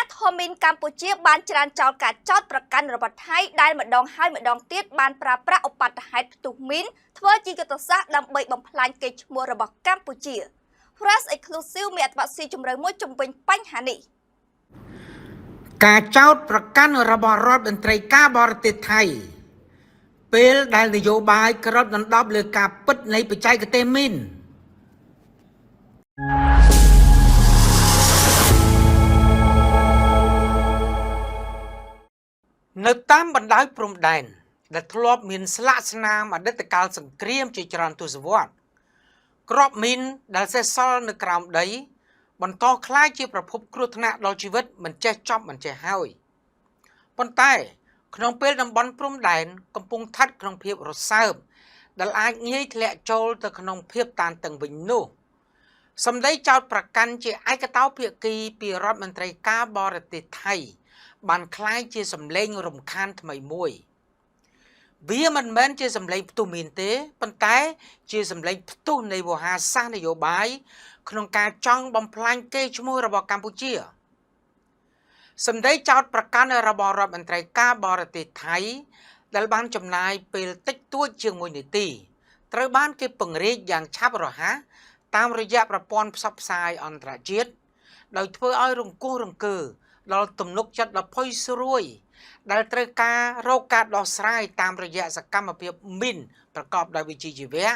ញាធរមីនកម្ពុជាបានច្រានចោលការចោទប្រកាន់របស់ថៃដែលម្ដងហើយម្ដងទៀតបានប្រើប្រាស់ឧបទ្ទហេតុផ្ទុះមីនធ្វើជាយុទ្ធសាស្ត្រដើម្បីបំផ្លាញកេរ្តិ៍ឈ្មោះរបស់កម្ពុជា Fresh Exclusive មានអត្ថបទស៊ីជម្រៅមួយជំវិញបញ្ហានេះ។ ការចោទប្រកាន់របស់រដ្ឋមន្ត្រីការបរទេសថៃ ពេលដែលនយោបាយក្របដណ្ដប់លើការពិតនៃបច្ចេកទេសមីន នៅតាមបណ្ដោយព្រំដែនដែលធ្លាប់មានស្លាកស្នាមអតីតកាលសង្គ្រាមជាច្រើនទសវត្សរ៍គ្រាប់មីនដែលសេសសល់នៅក្រោមដី បន្តក្លាយជាប្រភពគ្រោះថ្នាក់ដល់ជីវិតមិនចេះចប់មិនចេះហើយប៉ុន្តែក្នុងពេលតំបន់ព្រំដែនកំពុងស្ថិតក្នុងភាពរសើបដែលអាចងាយធ្លាក់ចូលទៅក្នុងភាពតានតឹងវិញនោះសម្ដីចោទប្រកាន់ជាឯកតោភាគីពីរដ្ឋមន្ត្រីការបរទេសថៃ បានក្លាយជាសម្លេងរំខានថ្មីមួយ វាមិនមែនជាសម្លេងផ្ទុះមីនទេប៉ុន្តែជាសម្លេងផ្ទុះនៃវោហារសាស្ត្រនយោបាយក្នុងការចង់បំផ្លាញកេរ្តិ៍ឈ្មោះរបស់កម្ពុជាសម្ដីចោទប្រកាន់របស់រដ្ឋមន្ត្រីការបរទេសថៃ ដែលបានចំណាយពេលតិចតួចជាង1នាទីត្រូវបានគេពង្រាយយ៉ាងឆាប់រហ័សតាមរយៈប្រព័ន្ធផ្សព្វផ្សាយអន្តរជាតិដោយធ្វើឲ្យរង្គោះរង្គើដល់ទំនុកចិត្តដ៏ផុយស្រួយ ដែលត្រូវការរកការដោះស្រាយតាមរយៈសកម្មភាពមីនប្រកបដោយវិជ្ជាជីវៈ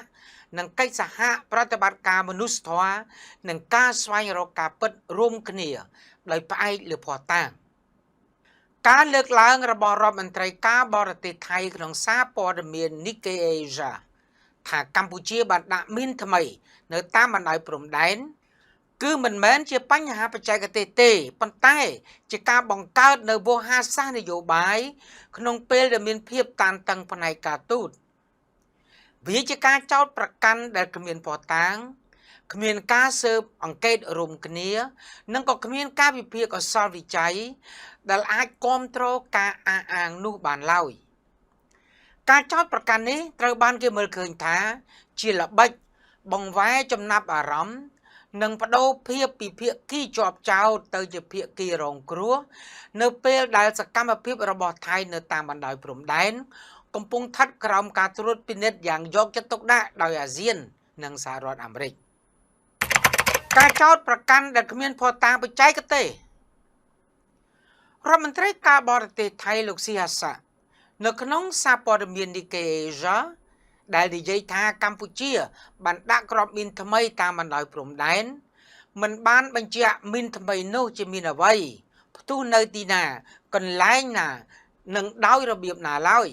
និងកិច្ចសហប្រតិបត្តិការមនុស្សធម៌និងការស្វែងរកការពិតរួមគ្នាដោយផ្អែកលើភស្តុតាងការលើកឡើងរបស់រដ្ឋមន្ត្រីការបរទេសថៃក្នុងសារព័ត៌មាន Nikkei Asia ថាកម្ពុជាបានដាក់មីនថ្មី នៅតាមបណ្ដោយព្រំដែន គឺមិនមែនជាបញ្ហាបច្ចេកទេសទេប៉ុន្តែជាការបង្កើតនៅវោហារសាស្ត្រនយោបាយក្នុងពេលដែលមានភាពតានតឹងផ្នែកការទូតវាជាការចោទប្រកាន់ដែលគ្មានភស្តុតាងគ្មានការស៊ើបអង្កេតរួមគ្នា និងក៏គ្មានការវិភាគកុសលវិច័យដែលអាចគ្រប់គ្រងការអះអាងនោះបានឡើយការចោទប្រកាន់នេះត្រូវបានគេមើលឃើញថាជាល្បិចបង្វែរចំណាប់អារម្មណ៍និងបដូរភាពពីភាគីជាប់ចោទទៅជាភាគីរងគ្រោះនៅពេលដែលសកម្មភាពរបស់ថៃនៅតាមបណ្ដោយព្រំដែនកំពុងស្ថិតក្រោមការត្រួតពិនិត្យយ៉ាងយកចិត្តទុកដាក់ដោយអាស៊ាន និងសហរដ្ឋអាមេរិកការចោទប្រកាន់ដែលគ្មានភស្តុតាងបច្ចេកទេសរដ្ឋមន្ត្រីការបរទេសថៃលោកស៊ីហាសានៅក្នុងសារព័ត៌មាន Nikkei Asia ដែលនិយាយថាកម្ពុជា បានដាក់គ្រាប់មីនថ្មីតាមបណ្ដោយព្រំដែនមិនបានបញ្ជាក់មីនថ្មីនោះជាមីនអ្វីផ្ទុះនៅទីណាកន្លែងណានិងដោយរបៀបណាឡើយ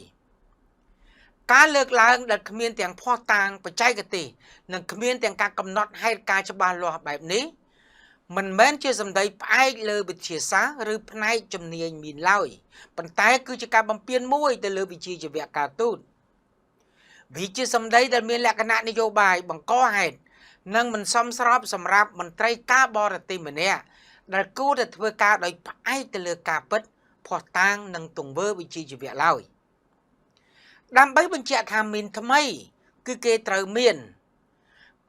ការលើកឡើងដែលគ្មានទាំងភស្តុតាងបច្ចេកទេសនិងគ្មានទាំងការកំណត់ហេតុការណ៍ច្បាស់លាស់បែបនេះមិនមែនជាសម្ដីផ្អែកលើវិទ្យាសាស្ត្រឬផ្នែកជំនាញមីនឡើយប៉ុន្តែគឺជាការបំពានមួយទៅលើវិជ្ជាជីវៈការទូតវាជាសម្ដីដែលមានលក្ខណៈនយោបាយបង្កហេតុនិងមិនសមស្របសម្រាប់មន្ត្រីការបរទេសម្នាក់ដែលគួរតែធ្វើការដោយផ្អែកទៅលើការពិតភស្តុតាងនិងទង្វើវិជ្ជាជីវៈឡើយដើម្បីបញ្ជាក់ថាមីនថ្មី គឺគេត្រូវមាន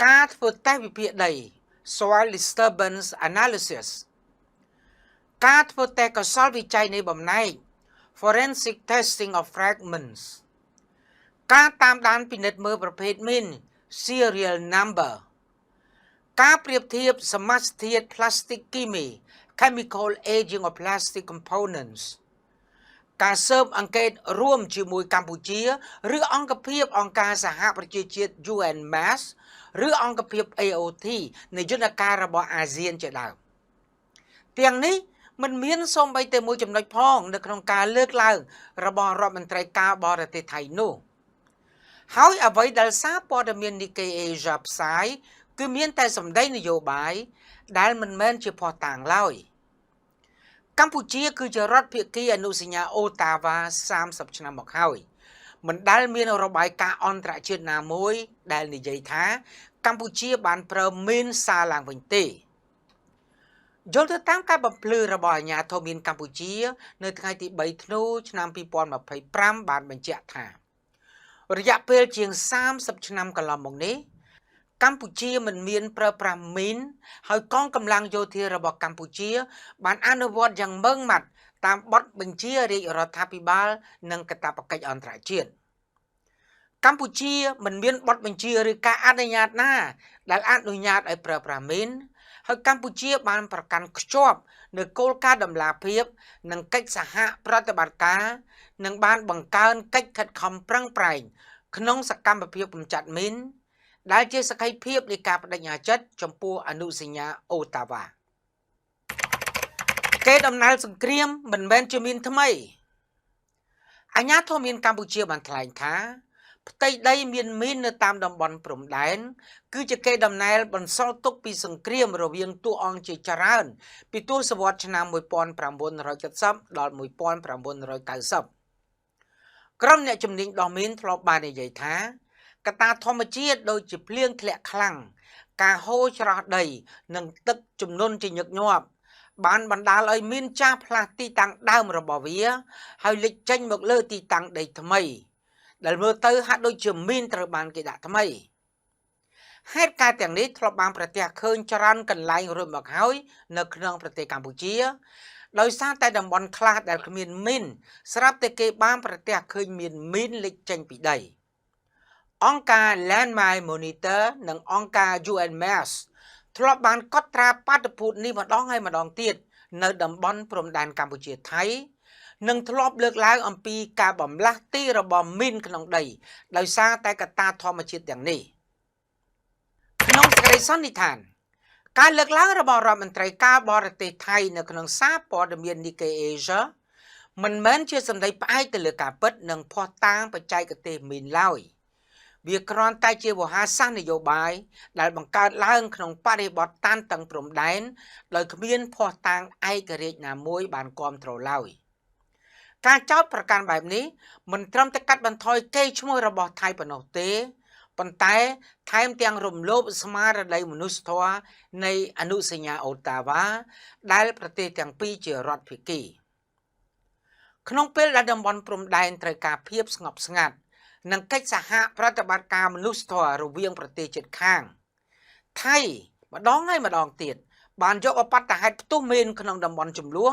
ការធ្វើតេស្តវិភាគដី soil disturbance analysis ការធ្វើតេស្តកោសលវិច័យនៃបំណែក forensic testing of fragments ការតាមដានពិនិត្យមើលប្រភេទមីន serial number ការប្រៀបធៀបសមាសធាតុផ្លាស្ទិកគីមី chemical aging of plastic components ការស៊ើបអង្កេតរួមជាមួយកម្ពុជា ឬអង្គភាពអង្គការសហប្រជាជាតិ UNMAS ឬអង្គភាព AOT នៃយន្តការរបស់អាស៊ានជាដើមទាំងនេះមិនមានសូម្បីតែមួយចំណុចផងនៅក្នុងការលើកឡើងរបស់រដ្ឋមន្ត្រីការបរទេសថៃនោះហើយអ្វីដែលសារព័ត៌មាន Nikkei Asia ផ្សាយគឺមានតែសម្ដីនយោបាយដែលមិនមែនជាភស្តុតាងឡើយកម្ពុជាគឺជារដ្ឋភាគីអនុសញ្ញាអូតាវ៉ា30ឆ្នាំមកហើយមិនដែលមានរបាយការណ៍អន្តរជាតិណាមួយដែលនិយាយថាកម្ពុជាបានប្រើមីនសារឡើងវិញទេយល់ទៅតាមការបំភ្លឺរបស់អាជ្ញាធរមីនកម្ពុជា នៅថ្ងៃទី3ធ្នូឆ្នាំ2025បានបញ្ជាក់ថា រយៈពេលជាង30ឆ្នាំកន្លងមកនេះ កម្ពុជាមិនមានប្រើប្រាស់មីនហើយកងកម្លាំងយោធារបស់កម្ពុជា បានអនុវត្តយ៉ាងម៉ឺងម៉ាត់តាមបទបញ្ជារាជរដ្ឋាភិបាល និងកាតព្វកិច្ចអន្តរជាតិកម្ពុជាមិនមានបទបញ្ជាឬការអនុញ្ញាតណា ដែលអនុញ្ញាតឲ្យប្រើប្រាស់មីនហើយកម្ពុជាបានប្រកាន់ខ្ជាប់នៅគោលការណ៍តម្លាភាព និងកិច្ចសហប្រតិបត្តិការនិងបានបង្កើនកិច្ចខិតខំប្រឹងប្រែងក្នុងសកម្មភាពកម្ចាត់មីនដែលជាសក្ខីភាពនៃការបដិញ្ញាចិត្តចំពោះអនុសញ្ញាអូតាវ៉ាកេរដំណែលសង្គ្រាមមិនមែនជាមីនថ្មីអាជ្ញាធរមានកម្ពុជាបានថ្លែងថាផ្ទៃដីមានមីននៅតាមតំបន់ព្រំដែនគឺជាកេរដំណែលបន្សល់ទុកពីសង្គ្រាមរវាងតួអង្គជាច្រើនពីទសវត្សរ៍ឆ្នាំ1970ដល់1990ក្រុមអ្នកជំនាញដោះមីនធ្លាប់បាននិយាយថាកត្តាធម្មជាតិដូចជាភ្លៀងធ្លាក់ខ្លាំងការហូរច្រោះដី និងទឹកជំនន់ជាញឹកញាប់បានបណ្ដាលឲ្យមីនចាស់ផ្លាស់ទីតាំងដើមរបស់វា ហើយលេចចេញមកលើទីតាំងដីថ្មី ដែលមើលទៅហាក់ដូចជាមីនត្រូវបានគេដាក់ថ្មីហេតុការណ៍ទាំងនេះធ្លាប់បានប្រទះឃើញច្រើនកន្លែងរួចមកហើយនៅក្នុងប្រទេសកម្ពុជា ដោយសារតែតំបន់ខ្លះដែលគ្មានមីនស្រាប់តែគេបានប្រទះឃើញមានមីនលេចចេញពីដីអង្គការ Landmine Monitor និងអង្គការ UNMAS ធ្លាប់បានកត់ត្រាបាតុភូតនេះម្ដងហើយម្ដងទៀតនៅតំបន់ព្រំដែនកម្ពុជាថៃនិងធ្លាប់លើកឡើងអំពីការបំលាស់ទីរបស់មីនក្នុងដីដោយសារតែកត្តាធម្មជាតិទាំងនេះក្នុងសេចក្តីសន្និដ្ឋានការលើកឡើងរបស់រដ្ឋមន្ត្រីការបរទេសថៃនៅក្នុងសារព័ត៌មាន Nikkei Asia មិនមែនជាសម្ដីផ្អែកទៅលើការពិតនិងភស្តុតាងបច្ចេកទេសមីនឡើយវាគ្រាន់តែជាវោហារសាស្ត្រនយោបាយដែលបង្កើតឡើងក្នុងបរិបទតានតឹងព្រំដែនដោយគ្មានភស្តុតាងឯករាជ្យណាមួយបានគាំទ្រឡើយការចោទប្រកាន់បែបនេះមិនត្រឹមតែកាត់បន្ថយកេរ្តិ៍ឈ្មោះរបស់ថៃប៉ុណ្ណោះទេប៉ុន្តែថែមទាំងរំលោភស្មារតីមនុស្សធម៌នៃអនុសញ្ញាអូតាវ៉ាដែលប្រទេសទាំងពីរជារដ្ឋភាគីក្នុងពេលដែលតំបន់ព្រំដែនត្រូវការភាពស្ងប់ស្ងាត់និងកិច្ចសហប្រតិបត្តិការមនុស្សធម៌រវាងប្រទេសជិតខាងថៃម្ដងហើយម្ដងទៀតបានយកឧបទ្ទហេតុផ្ទុះមីនក្នុងតំបន់ចំនួន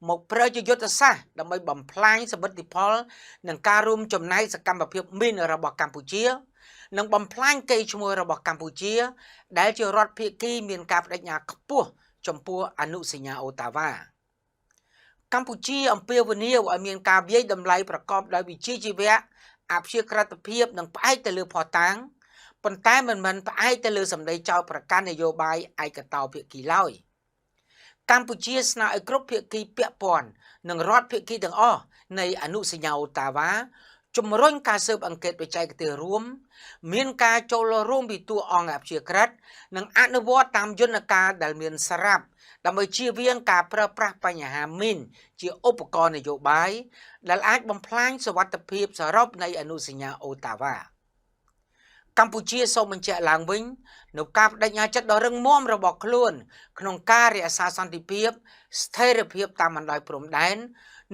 មកប្រើជាយុទ្ធសាស្ត្រដើម្បីបំផ្លាញសមិទ្ធផលនិងការរួមចំណែកសកម្មភាពមីនរបស់កម្ពុជានិងបំផ្លាញកេរ្តិ៍ឈ្មោះរបស់កម្ពុជា ដែលជារដ្ឋភាគីមានការបដិញ្ញាខ្ពស់ចំពោះអនុសញ្ញាអូតាវ៉ាកម្ពុជាអំពាវនាវឲ្យមានការវាយតម្លៃប្រកបដោយវិជ្ជាជីវៈអព្យាក្រឹតភាពនិងផ្អែកទៅលើភស្តុតាងប៉ុន្តែមិនមែនផ្អែកទៅលើសម្ដីចោទប្រកាន់នយោបាយឯកតោភាគីឡើយកម្ពុជាស្នើឲ្យគ្រប់ភាគីពាក់ព័ន្ធនិងរដ្ឋភាគីទាំងអស់នៃអនុសញ្ញាអូតាវ៉ាជំរុញការស៊ើបអង្កេតបច្ចេកទេសរួមមានការចូលរួមពីតួអង្គអព្យាក្រឹតនិងអនុវត្តតាមយន្តការដែលមានស្រាប់ដើម្បីជៀសវាងការប្រើប្រាស់បញ្ហាមីនជាឧបករណ៍នយោបាយដែលអាចបំផ្លាញសុវត្ថិភាពសរុបនៃអនុសញ្ញាអូតាវ៉ាកម្ពុជាសូមបញ្ជាក់ឡើងវិញនូវការបដិញ្ញាចិត្តដ៏រឹងមាំរបស់ខ្លួនក្នុងការរក្សាសន្តិភាពស្ថិរភាពតាមបណ្ដោយព្រំដែន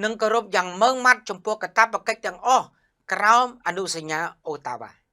និងគោរពយ៉ាងម៉ឺងម៉ាត់ចំពោះកាតព្វកិច្ចទាំងអស់ក្រោមអនុសញ្ញាអូតាវ៉ា។